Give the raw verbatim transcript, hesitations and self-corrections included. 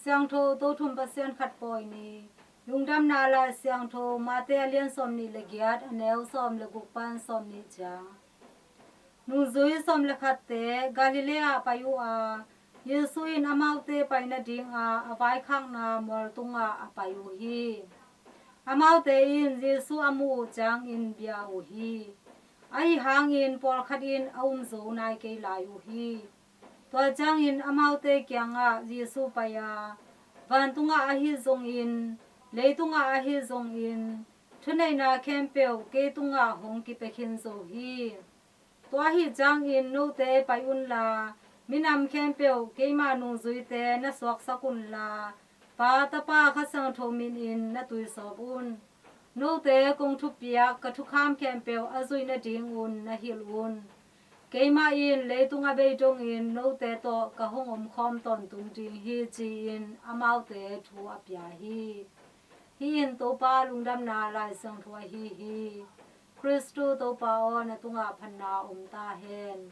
Siangtho Tothum Pasian khat pawi ni. Lungdamna Lai Siangtho Mate a lian sawm nih le giat, a neu sawm le guk pan sawm nih ciang. Nungzui sawm le khatte Galilee ah pai uh a, Jesu in amaute pai nadinga a vaikhakna mual tungah a pai uh hi. Amaute in Jesu a muh uh ciangin bia uh hi. Ahi hangin pawlkhat in a um zo nai kei lai uh hi. Tua ciangin amaute kiangah Jesu pai a, vantungah ahi zongin, leitungah ahi zongin, thuneihna khempeuh kei tungah hong kipia khin zo hi. Tua ahi ciangin note pai unla, minam khempeuh keima nungzuite na suaksak unla, Pa, Tapa, Kha Siangtho minin na tuisawp un. Note kong thupiak ka thukham khempeuh a zuih nadingun na hilh un. Keimah in leitung a bei dongin note tawh ka hong omkhawm tawntung ding hi, ci-in amaute thu a pia hi. Hih in Topa Lungdamna Lai Siangtho ahi hi. Khristu Topa aw, na tungah phatna om ta hen.